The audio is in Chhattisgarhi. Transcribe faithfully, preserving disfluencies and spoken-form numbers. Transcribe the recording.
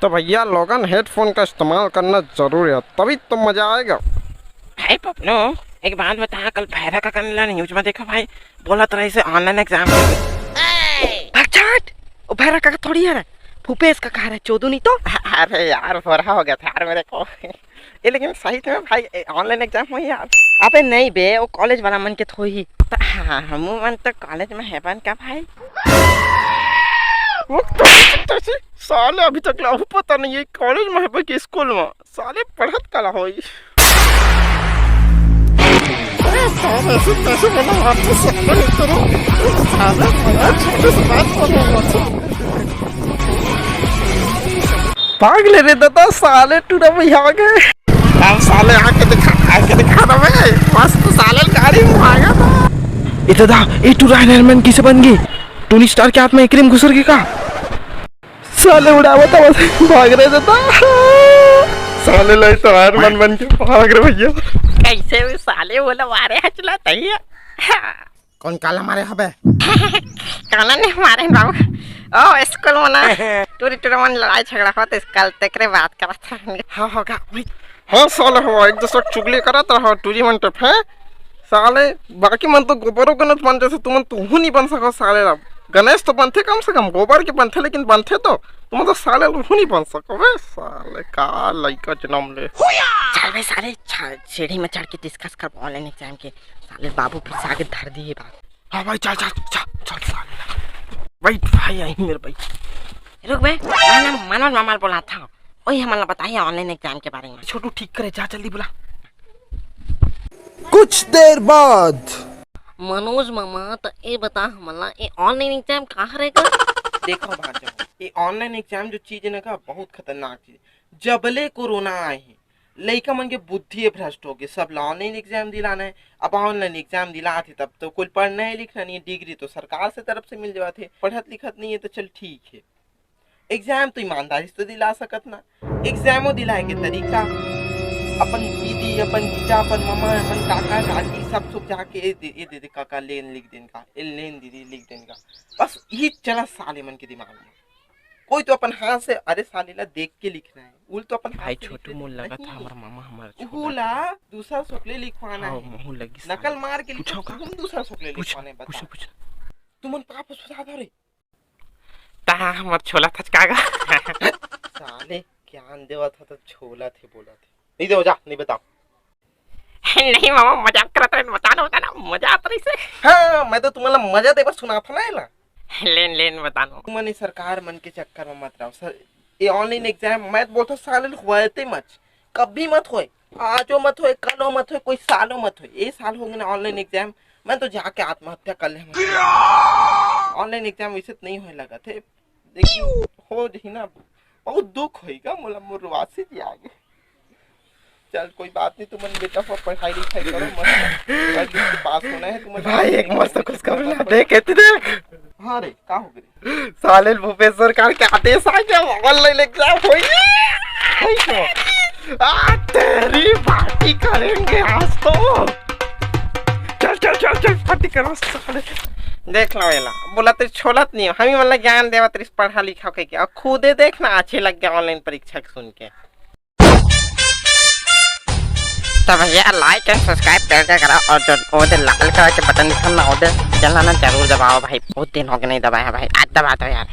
तो भैया लोगन, हेडफोन का इस्तेमाल करना जरूरी है, तभी तो मजा आएगा। भाई पपनू, एक बात बता, कल भैरा काका ला न्यूज में देखा भाई, बोलत रहिस हे ऑनलाइन एग्जाम। भगचाट, ओ भैरा काका थोड़ी हरे, भूपेश काका हरे, चोदू नहीं तो। अरे यार, भोरा हो गया था यार मेरे को। ये लेकिन सही में भाई, ऑनलाइन एग्जाम होही यार? अबे नहीं बे, वो कॉलेज वाला मन के थोड़ी। हाँ, हमू मन तो कॉलेज में हेबन का भाई? वो तो, तो, तो, साले अभी तक ला पता नहीं है कॉलेज में हेबे कि स्कूल में। साले पढ़त काला होही? अरे साले, ऐसे कैसे बना आपको सकता है तेरे? साले, बड़ा छोटे से बात कर रहा हूँ। भाग ले रे दादा, साले टूरा भैया आ गए। अब साले आके दिखा, आके दिखा दो बे। मस्त साले गाड़ी में आ गया था। ए दादा, ए टूरा आयरन मैन कैसे बन गई? टोनी स्टार के हाथ में एकरे में घुसर गई का? साले उड़ावत आवत भाग रहे दादा। साले लाई तो आयरन मैन बन के भाग रहे भैया। कैसे भी साले बोला मारे हचला तैया। कौन काला मारे हबे? काला नहीं मारे बाबू। ओ, स्कूल में ना टूरी टूरा मन लड़ाई झगड़ा होत, इस कल तेकरे बात करत रहन। हाँ, हाँ, का भाई? हाँ, साले हो, एक दूसरे की चुगली करत रहो, टूरी मन टप है। साले, बाकी मन तो गोबरो गणेश बन जैसे, तुमन तो हूँ नहीं बन सको साले ला। गणेश तो बनथे कम से कम, गोबर के बनथे, लेकिन बनथे तो। तुमन तो साले हूँ नहीं बन सको बे, साले का लइका जन्म ले। चल बे साले, छा-, सीढ़ी में चढ़ के डिस्कस कर ऑनलाइन एग्जाम के। साले बाबू फिर से आगे धर दिए बात। हाँ भाई, चल, चल, चल, चल, साले। भाई, भाई, आई मेरे भाई। रुक बे, मैं ना मनोज मामा बोला था। ओही हमन ला बताही ऑनलाइन एग्जाम के बारे में। छोटू ठीक करे, जा जल्दी बुला। कुछ देर बाद। मनोज मामा, त ए बता हमन ला, ए ऑनलाइन एग्जाम का हरे गा? देखो भांजा, ए ऑनलाइन एग्जाम जो चीज है ना का, बहुत खतरनाक चीज। जबले कोरोना आए हे, लइका मन के बुद्धि भ्रष्ट हो गए, सब ला ऑनलाइन एग्जाम दिलाना है। अब ऑनलाइन एग्जाम दिलात हे तब तो कोई पढ़ना है लिखना नहीं है, डिग्री तो सरकार से तरफ से मिल जावत हे, पढ़त लिखत नहीं है तो चल ठीक है। एग्जाम तो ईमानदारी से तो दिला सकत ना, एग्जामो दिलाए के तरीका, अपन दीदी, अपन जीजा, अपन मामा, अपन काका, काकी, सब सुख जाके ए दे, ए दे, दे काका, लेन लिख देन का, ए लेन दीदी लिख देन का, बस यही चला साले मन के दिमाग में। कोई तो अपन हाथ से, अरे साले ला देख के लिखना है, उल तो अपन हाथ भाई से लिख छोटू, लेते। मोर लगा था नहीं। हमारा मामा हमारा उहू छोटा ला था। दूसरा सुकले लिखवाना हाँ, है। महू लगी नकल साले। मार के लिखो, पूछो का? तुम दूसरा सुकले पूछो, लिखवाना है, बता। पूछो, पूछो। तुमन का फुसफुसा रे? ता हमर छोला थचका गा। साले ज्ञान देवत हो तो छोला थे बोला थे। नहीं दे जा, नहीं बताओ। नहीं मामा, मजाक करत रहे, बता ना, बता ना, मजा आता रही से। हाँ, मैं तो तुम्हारा मजा देवर सुना था ना एला। लेन, लेन, बता ना। तुमने सरकार मन के चक्कर में मत रहो सर। ये ऑनलाइन एग्जाम मैं तो बोलता हूँ साले होए ते मत, कभी मत होए, आजो मत होए, कलो मत होए, कोई सालो मत होए। ये साल हो गए ना ऑनलाइन एग्जाम, मैं तो जाके आत्महत्या कर लेंगा। ऑनलाइन एग्जाम वैसे तो नहीं होए लगा थे, लेकिन हो जही ना, बहुत दुख होएगा मोला, मोर रुआसी जी आ गए। चल कोई बात नहीं, तुमन बेटा हो पढ़ाई लिखाई करो मस्त, पढ़ लिख के पास होना है तुमन। भाई एक मस्त खुशखबरी ला दे, कहती देख। हाँ रे, का हो गए? साले भूपेश सरकार के आदेश आ गया, ऑनलाइन एग्जाम होई। आ, तेरी पार्टी करेंगे आज तो। चल, चल, चल, चल, पार्टी करो साले। देख लो एला, बोला तेरी छोलत नहीं हो, हम ही मतलब ज्ञान देवा तेरी पढ़ा लिखा के क्या, खुदे देख ना अच्छे लग गया ऑनलाइन परीक्षा के सुन के। तो भैया like and subscribe करके करा और जो वो दे लाल कलर के बटन दिखा ना, वो दे चलना ना जरूर दबाओ भाई, बहुत दिन हो गए नहीं दबाया भाई, आज दबा दो यार।